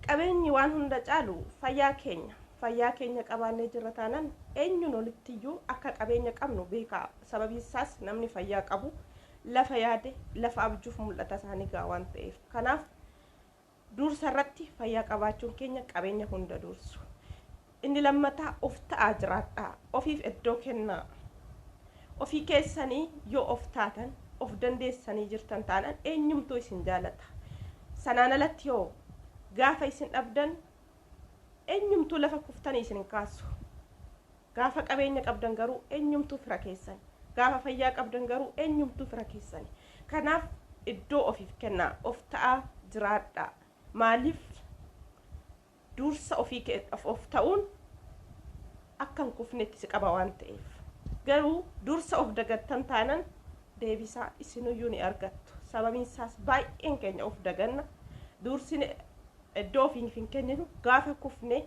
Qabeenyi waan hunda caalu fayyaa keenya. Fayyaa keenya qabaannee jirra taanaan eenyuun olittiyyuu akka qabeenya qabnu beekaa. Sababiin isaas namni fayyaa qabu lafa yaade, lafa abjuuf mul'ata isaanii ga'a waan ta'eef. Kanaaf dursa irratti fayyaa qabaachuun keenya qabeenya hunda dursu. Inni lammataa, of ta'aa jiraadhaa. Ofiif iddoo kennaa. Ofii keessanii yoo of taatan, of dandeessanii jirtan taanaan eenyumtuu isin jaalata. Sanaan alatti yoo gaafa isin dhabdan eenyumtuu lafa kuftanii isin hin kaasu. Gaafa qabeenya qabdan garuu eenyumtuu fira keessan. Gaafa fayyaa qabdan garuu eenyumtuu fira keessani. Kanaaf iddoo ofiif kennaa, of ta'aa jiraadhaa. Maaliif, dursa ofii of ta'uun akka hin kufnetti si qaba waan ta'eef. Garuu dursa of dagattan taanan deebisaa isinuyyuu ni argattu. Sababiin isaas baay'een keenya of daganna. Dursine iddoo ofiif hin kenninu. Gaafa kufne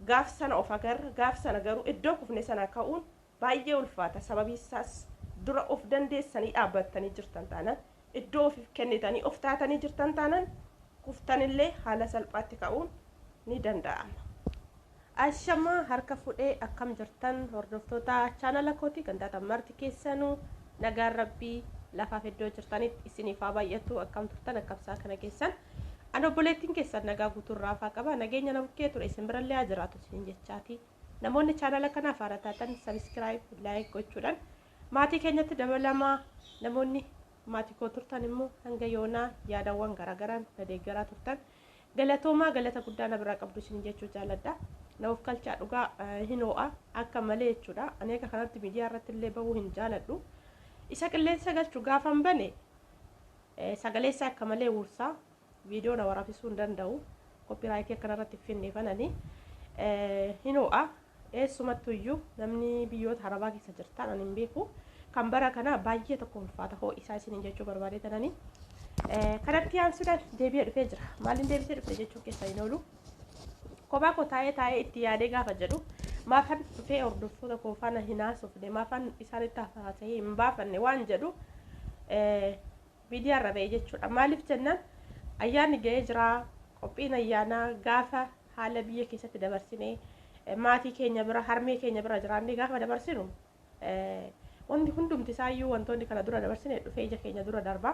gaaf sana of agarra. Gaaf sana garuu iddoo kufne sana ka'uun baay'ee ulfaata. Sababiin isaas dura of dandeessanii dhaabbattanii jirtan taanaan, iddoo ofiif kennitanii of taatanii jirtan taanaan, kuftanillee haala salphaatti ka'uun ni danda'ama. Ashamaa, harka fuudhee, akkam jirtan hordoftoota chaanala kootii kan taatan marti keessanuu? Nagaan Rabbii lafaaf iddoo jirtanitti isiniif haa baay'atu. Akkam turtan? Akkamsaa kana keessan? Ani obboleettiin keessan nagaa guutuun raafaa qaba. Nageenya na bukkee ture isin birallee haa jiraatu isin jechaati. Namoonni chaanala kanaaf haara taatan subscribe, like gochuudhaan maatii keenyatti dabalamaa. Namoonni maatii koo turtan immoo hanga yoonaa yaadawwan garaagaraan na deeggaraa turtan, galatoomaa, galata guddaa na biraa qabdu isin jechuu jaaladha. Na of kalchaa, dhugaa hin ho'a akka malee jechuudha. Ani akka kanatti miidiyaa irratti illee bahuu hin jaaladhu. Isa qilleensa galchu gaafan bane sagaleessa akka malee wursaa, viidiyoo na waraabsisuu hin danda'u. Copyright akkanarratti finne fanani hin ho'a. Eessumattuyyuu namni biyyoota Arabaa keessa jirtan ani hin beeku. Kan bara kana baay'ee tokko ulfaata ho'isaa isiniin jechuu barbaade tanani. Kanatti aansuudhaan deebi'ee dhufee jira. Maaliin deebisee dhufe jechuu keessa hin oolu. Kophaa koo taa'ee taa'ee itti yaadee gaafa jedhu, maafan dhufee hordoftoota koo faana hin haasofne, maafan isaanitti haasa'ee hin baafanne waan jedhu miidiyaa irra ba'e jechuudha. Maaliif jennaan, ayyaanni ga'ee jira. Qophiin ayyaanaa gaafa haala biyya keessatti dabarsinee, maatii keenya bira, harmee keenya bira jiraannee gaafa dabarsinu, wanti hundumti isaayyuu wantoonni kana dura dabarsine dhufee ija keenya dura darba.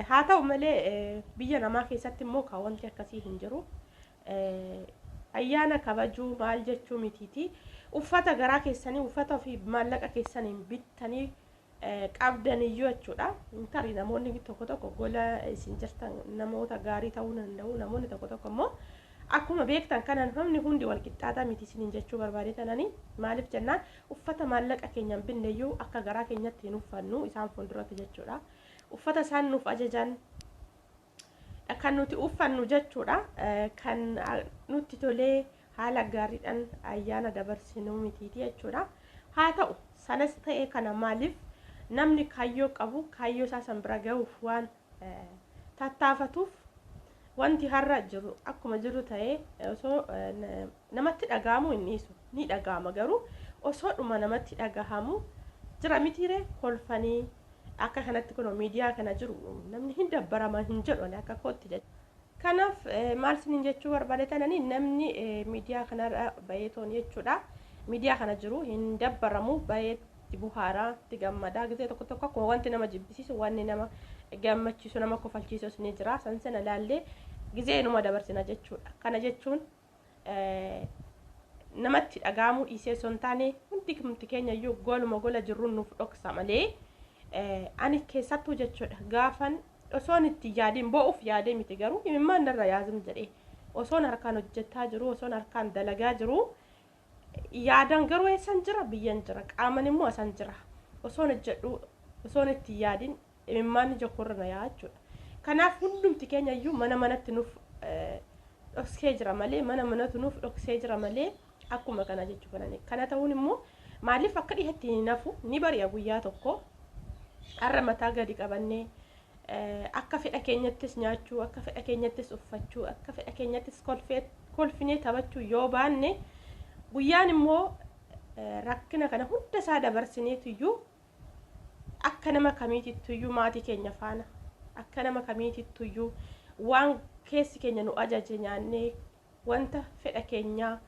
Haa ta'u malee biyya namaa keessatti immoo kan wanti akkasii hin jiru. Ayyaana kabajuu maal jechuu mitiiti. Uffata garaa keessanii, uffata ofii maallaqa keessaniin bittanii qabdaniyyuu jechuudha. Tarii namoonni tokko tokko gola isin jirtan namoota gaarii ta'uu danda'u. Namoonni tokko tokko immoo akkuma beektan kana namni hundi wal qixxaataa miti isiniin jechuu barbaade tananii. Maaliif jennaan, uffata maallaqa keenyaan binneyyuu akka garaa keenyatti hin uffannu isaan fuulduratti jechuudha. Uffata isaan nuuf ajajan kan nuti uffannu jechuudha. Kan nutti tolee haala gaariidhaan ayyaana dabarsinuu mitiiti jechuudha. Haa ta'u, sanas ta'e kana, maaliif, namni kaayyoo qabu kaayyoo isaa san bira gahuuf waan tattaafatuuf, wanti har'a jiru akkuma jiru ta'ee osoo namatti dhaga'amu hin dhiisu, ni dhaga'ama. Garuu osoo dhuma namatti dhagahamu jira mitiiree, kolfanii akka kanatti kun miidiyaa kana jiru namni hin dabbarama hin jedhu ani akka kootti jechuudha. Kanaaf maal isiniin jechuu barbaade tananii, namni miidiyaa kanarra baheetoon jechuudha. Miidiyaa kana jiru hin dabbaramu, bahee itti buhaaraa, itti gammadaa. Gizee tokko tokko akkuma wanti nama jibbisiisu, wanni nama gammachiisu, nama kofalchiisus ni jira. San sana ilaallee gizee numa dabarsina jechuudha. Kana jechuun namatti dhaga'amuu dhiisee osoo hin taane, hundi hundi keenya iyyuu goluma gola jirruun nuuf dhoksa malee, ani keessattuu jechuudha, gaafan osoon itti yaadiin bo'uuf yaadee miti, garuu imimmaan narra yaazim jedhee, osoon harkaan hojjetaa jiru, osoon harkaan dalagaa jiru, yaadan garuu eessan jira? Biyyan jira, qaaman immoo asan jira. Osoon hojjedhu, osoon itti yaadin imimmaan ija koorra na yaa jechuudha. Kanaaf hundumti keenya iyyuu mana manatti nuuf dhoksee jira malee, mana manatu nuuf dhoksee jira malee, akkuma kana jechuu kanani. Kana ta'uun immoo maaliif akka dhihetti hin hafu, ni bari'a guyyaa tokko. Har'a mataa gadi qabannee akka fedha keenyattis nyaachuu, akka fedha keenyattis uffachuu, akka fedha keenyattis kolfinee taphachuu yoo baanne, guyyaan immoo rakkina kana hunda isaa dabarsineetuyyuu akka nama kamiitittuyyuu maatii keenya faana, akka nama kamiitittuyyuu waan keessi keenya nu ajaje nyaannee, wanta fedha keenyaa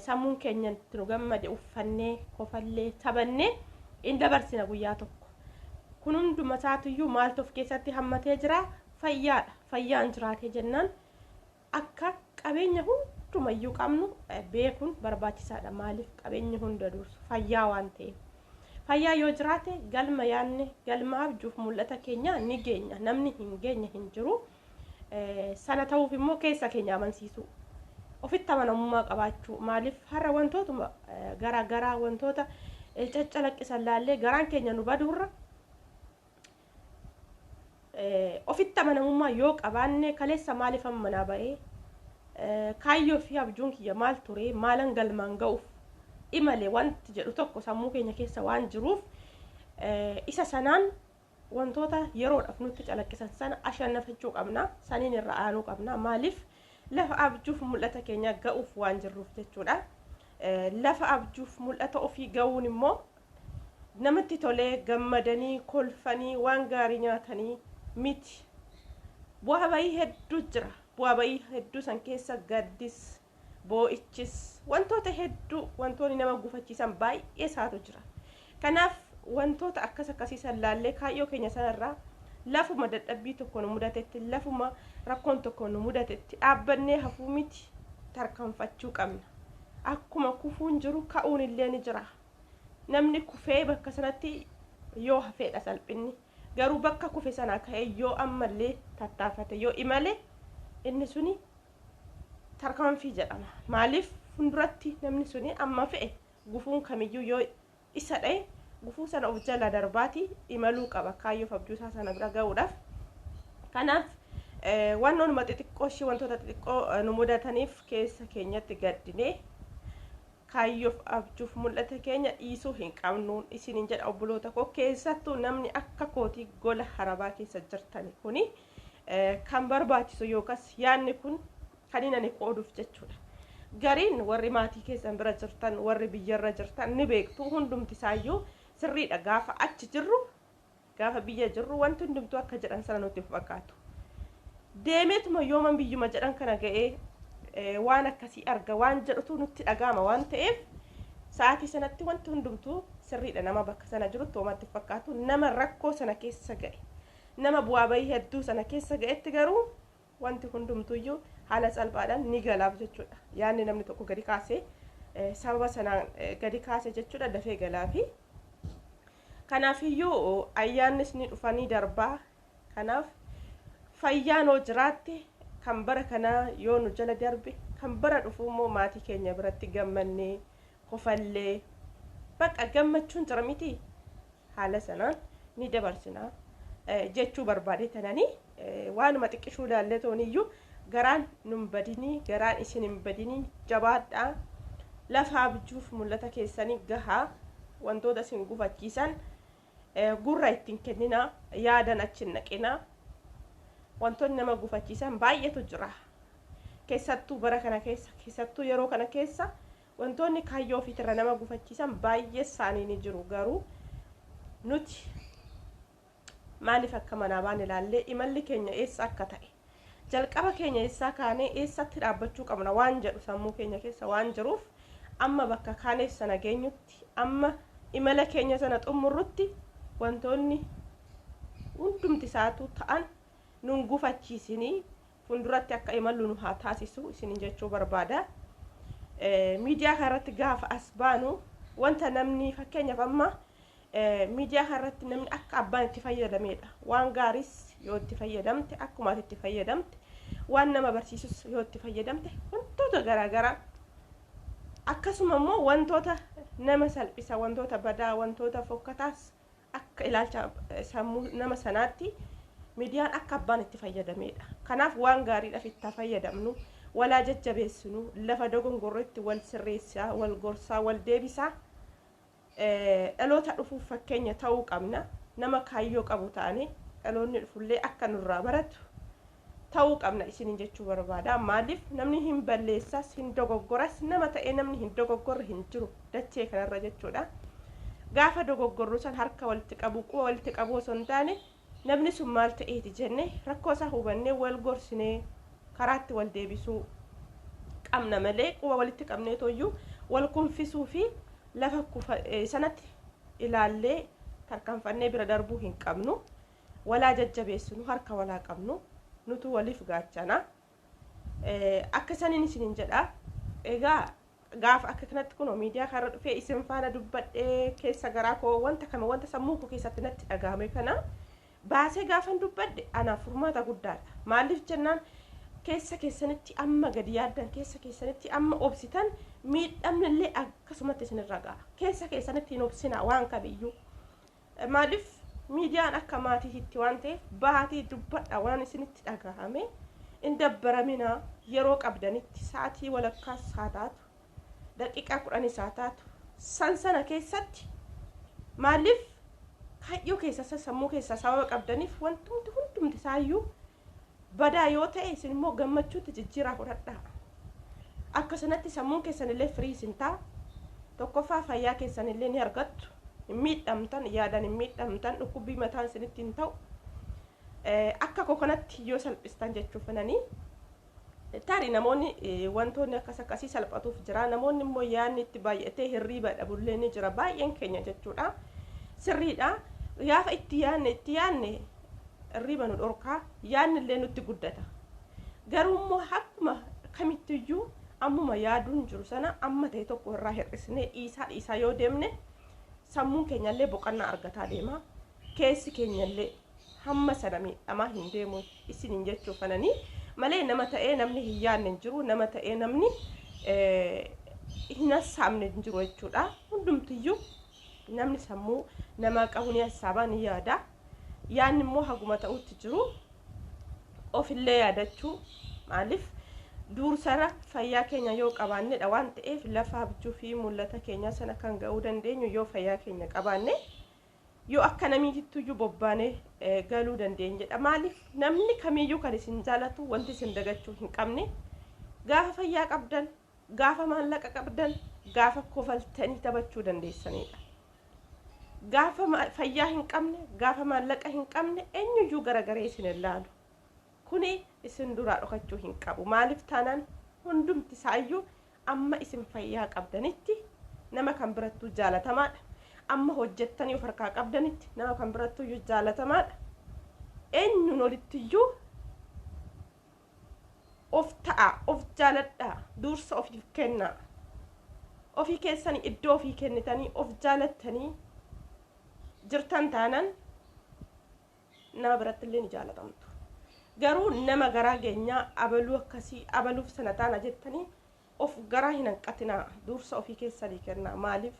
sammuun keenya itti nu gammade uffannee, kofallee, taphannee in dabarsina guyyaa tokko. Kun hunduma isaatiyyuu maaltu of keessatti hammatee jira? Fayyaadha. Fayyaan jiraatee jennaan akka qabeenya hundumayyuu qabnu beekuun barbaachisaadha. Maaliif? Qabeenya hunda dursu fayyaa waan ta'eef. Fayyaa yoo jiraate galma yaadne, galma abjuuf mul'ata keenya ni geenya. Namni hin geenye hin jiru. Sana ta'uuf immoo keessa keenya amansiisuu, ofitti amanamummaa qabaachuu. Maaliif? Har'a wantootuma garaa garaa, wantoota caccalaqqisan laallee garaan keenya nu baduurra, ofitti amanamummaa yoo qabaanne, kaleessa maaliif manaa ba'ee, kaayyoo fi abjuun kiyya maal ture, maalan galmaan ga'uuf imale wanti jedhu tokko sammuu keenya keessa waan jiruuf, isa sanaan wantoota yeroodhaaf nutti calaqqisan sana ashannafachuu qabna, saniin irra aanuu qabna. Maaliif? Lafa abjuuf mul'ata keenya ga'uuf waan jirruuf jechuudha. Lafa abjuuf mul'ata ofii ga'uun immoo namatti tolee, gammadanii, kolfanii, waan gaarii nyaatanii miti. Bu'aa bayii hedduu jira. Bu'aa bayii hedduu san keessa gaddis, boo'ichis, wantoota hedduu, wantoonni nama gufachiisan baay'ee isaatu jira. Kanaaf wantoota akkas akkasii san laallee kaayyoo keenya sanarraa lafuma dadhabbii tokko nu mudatetti, lafuma rakkoon tokko nu mudatetti dhaabbannee hafuu miti, tarkaanfachuu qabna. Akkuma kufuun jiru ka'uun illee ni jira. Namni kufee bakka sanatti yoo hafeedha salphinni. Garuu bakka kufe sanaa ka'ee yoo ammallee tattaafate, yoo imale, inni suni tarkaanfii jedhama. Maaliif? Fuulduratti namni suni amma fe'e gufuun kamiyyuu yoo isa dha'e, gufuu sana of jala darbaati imaluu qaba kaayyoof abjuu isaa sana bira ga'uudhaaf. Kanaaf wannoonuma xixiqqoo ishee, wantoota xixiqqoo nu mudataniif keessa keenyatti gaddinee kaayyoof abjuuf mul'ata keenya dhiisuu hin qabnu isiniin jedha, obboloota koo. Keessattuu namni akka kootii gola harabaa keessa jirtani kuni kan barbaachisu yookaas yaadni kun kan inni ani qooduuf jechuudha. Gariin warri maatii keessan bira jirtan, warri biyyarra jirtan ni beektu, hundumti isaayyuu sirriidha. Gaafa achi jirru, gaafa biyya jirru, wanti hundumtuu akka jedhan sana nutti fakkaatu. Deemeetuma yooman biyyuma jedhan kana ga'ee waan akkasii arga waan jedhutu nutti dhaga'ama waan ta'eef, sa'aatii sanatti wanti hundumtuu sirriidha nama bakka sana jirutti homatti fakkaatu. Nama rakkoo sana keessa ga'e, nama bu'aa bayii hedduu sana keessa ga'etti garuu wanti hundumtuyyuu haala salphaadhaan ni galaaf jechuudha. Yaadni namni tokko gadi kaase sababa sanaan gadi kaase jechuudha, dafee galaafi. Kanaafiyyuu ayyaannis ni dhufanii darbaa. Kanaaf fayyaan yoo jiraatte, kan bara kanaa yoo nu jala darbe, kan bara dhufu immoo maatii keenya biratti gammannee, kofallee, bakka gammachuun jira miti, haala sanaan ni dabarsina jechuu barbaade. Tananii waanuma xiqqishuu ilaallee tooniyyuu garaan nun badinii, garaan isin hin badinii, jabaadhaa, lafa abjuuf mul'ata keessanii gahaa. Wantoota isin gufachiisan gurra ittiin kenninaa, yaadan achi hin naqinaa. Wantoonni nama gufachiisan baay'eetu jira. Keessattuu bara kana keessa, keessattuu yeroo kana keessa wantoonni kaayyoo ofiitirra nama gufachiisan baay'ee isaanii ni jiru. Garuu nuti maaliif akka manaa baan ilaallee, imalli keenya eessa akka ta'e, jalqaba keenya eessaa kaanee eessatti dhaabbachuu qabna waan jedhu sammuu keenya keessa waan jiruuf, amma bakka kaaneef sana geenyutti, amma imala keenya sana xumurrutti, wantoonni hundumti isaatu ta'an nun gufachiisinii fuulduratti akka imallu nu haa taasisu isinin jechuu barbaada. Miidiyaa kanarratti gaafa as baanu, wanta namni, fakkeenyaaf amma miidiyaa kanarratti namni akka abbaan itti fayyadamedha. Waan gaariis yoo itti fayyadamte, akkuma ati itti fayyadamte, waan nama barsiisus yoo itti fayyadamte, wantoota garaagaraa, akkasuma immoo wantoota nama salphisa, wantoota badaa, wantoota fokkataas akka ilaalcha sammuu nama sanaatti miidiyaan akka abbaan itti fayyadamedha. Kanaaf waan gaariidhaaf itti fayyadamnu, walaa jajjabeessinu, lafa dogongorretti wal sirreessaa, wal gorsaa, wal deebisaa, dhaloota dhufuuf fakkeenya ta'uu qabna. Nama kaayyoo qabu ta'anii dhaloonni dhufullee akka nurraa baratu ta'uu qabna isiniin jechuu barbaada. Maaliif? Namni hin balleessas, hin dogoggoras, nama ta'ee namni hin dogoggorre hin jiru dachee kanarra jechuudha. Gaafa dogoggorru san harka walitti qabu, quba walitti qabu osoo hin taane, namni sun maal ta'eeti jennee rakkoo isaa hubannee wal gorsinee Karaatti wal deebisuu qabna malee quba walitti qabnee tooyyuu wal kunfisuu fi lafa kufa sanatti ilaallee tarkaanfannee bira darbuu hin qabnu. Walaa jajjabeessinu, harka walaa qabnu, nutu waliif gaachana. Akka saniin isiniin jedha. Egaa gaafa akka kanatti kunoo miidiyaa kanarra dhufee isin faana dubbadhee, keessa garaa koo wanta kana, wanta sammuu koo keessatti natti dhagahame kana baasee gaafan dubbadhe, anaaf furmaata guddaadha. Maaliif jennaan, keessa keessanitti amma gadi yaaddan, keessa keessanitti amma obsitan, miidhamnillee akkasumatti isinirra ga'a. Keessa keessanitti hin obsinaa waan kamiyyuu. Maaliif, miidiyaan akka maatiitti waan ta'eef baatii dubbadha waan isinitti dhagahame. Hin dabbaraminaa. Yeroo qabdanitti, sa'atii walakkaas haa taatu, daqiiqaa 10 haa taatu, san sana keessatti, maaliif, kaayyoo keessa sammuu keessa sababa qabdaniif, wantumti hundumti isaayyuu badaa yoo ta'e, isin immoo gammachuutti jijjiiraa fudhadhaa. Akka sanatti sammuun keessan illee firii isin ta'a. Tokkoffaa fayyaa keessan illee ni argattu. Hin miidhamtan, yaadan hin miidhamtan, dhukkubbii mataan isinitti hin ta'u. Akka koo kanatti yoo salphistan jechuuf fananii, tarii namoonni wantoonni akkas akkasii salphatuuf jira. Namoonni immoo yaadni itti baay'atee hirriiba dhabullee ni jira baay'een keenya jechuudha. Sirriidha. Gaafa itti yaadne, itti yaadne, hirriiba nu dhorkaa, yaadni illee nutti guddata. Garuu immoo akkuma kamittiyyuu ammuma yaaduun jiru sana amma ta'e tokko irraa hir'isnee dhiisaa dhiisaa yoo deemne, sammuun keenyallee boqonnaa argataa deema. Keessi keenyallee hamma sana miidhamaa hin deemu isiniin jechuuf fananii malee, nama ta'ee namni hin yaadne hin jiru, nama ta'ee namni hin hassaabne hin jiru jechuudha. Hundumtiyyuu namni sammuu namaa qabu ni hassaabaa, ni yaada. Yaadni immoo haguma ta'utti jiru ofillee yaadachuu, maaliif, dursara fayyaa keenya yoo qabaannedha waan ta'eef, lafa abjuu fi mul'ata keenya sana kan ga'uu dandeenyu yoo fayyaa keenya qabaanne, yoo akka namiitittuyyuu bobbaanee galuu dandeenyedha. Maaliif, namni kamiyyuu kan isin jaalatu, wanti isin dagachuu hin qabne, gaafa fayyaa qabdan, gaafa maallaqa qabdan, gaafa kofaltanii taphachuu dandeessanidha. Gaafa fayyaa hin qabne, gaafa maallaqa hin qabne, eenyuyyuu garagaree isin hin laalu. Kuni isin duraa dhokachuu hin qabu. Maaliif taanaan, hundumti isaayyuu amma isin fayyaa qabdanitti nama kan birattuu jaalatamaadha. Amma hojjettanii of harkaa qabdanitti nama kan birattuyyuu jaalatamaadha. Eenyuun olittiyyuu of ta'a, of jaaladhaa, dursa ofiif kennaa. Ofii keessanii iddoo ofii kennitanii of jaalattanii jirtan taanaan, nama biratti illee ni jaalatamtu. Garuu nama garaa geenyaa abaluu akkasii abaluuf sana taana jettanii of garaa hin hanqatinaa. Dursa ofii keessanii kennaa. Maaliif,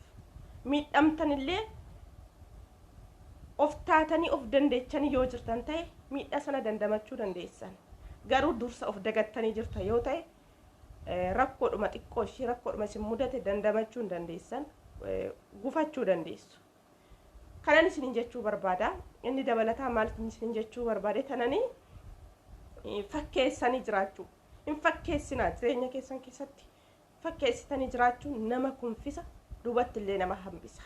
miidhamtanillee of taatanii of dandeechanii yoo jirtan ta'e, miidhaa sana dandamachuu dandeessan. Garuu dursa of dagattanii jirtan yoo ta'e, rakkoodhuma xiqqoo ishii, rakkoodhuma isin mudate dandamachuu hin dandeessan, gufachuu dandeessu. Kanan isinin jechuu barbaada. Inni dabalataa maal isinin jechuu barbaade tananii, fakkeessanii jiraachuu. Hin fakkeessinaa. Jireenya keessan keessatti fakkeessitanii jiraachuun nama kunfisa, duubatti illee nama hambisa.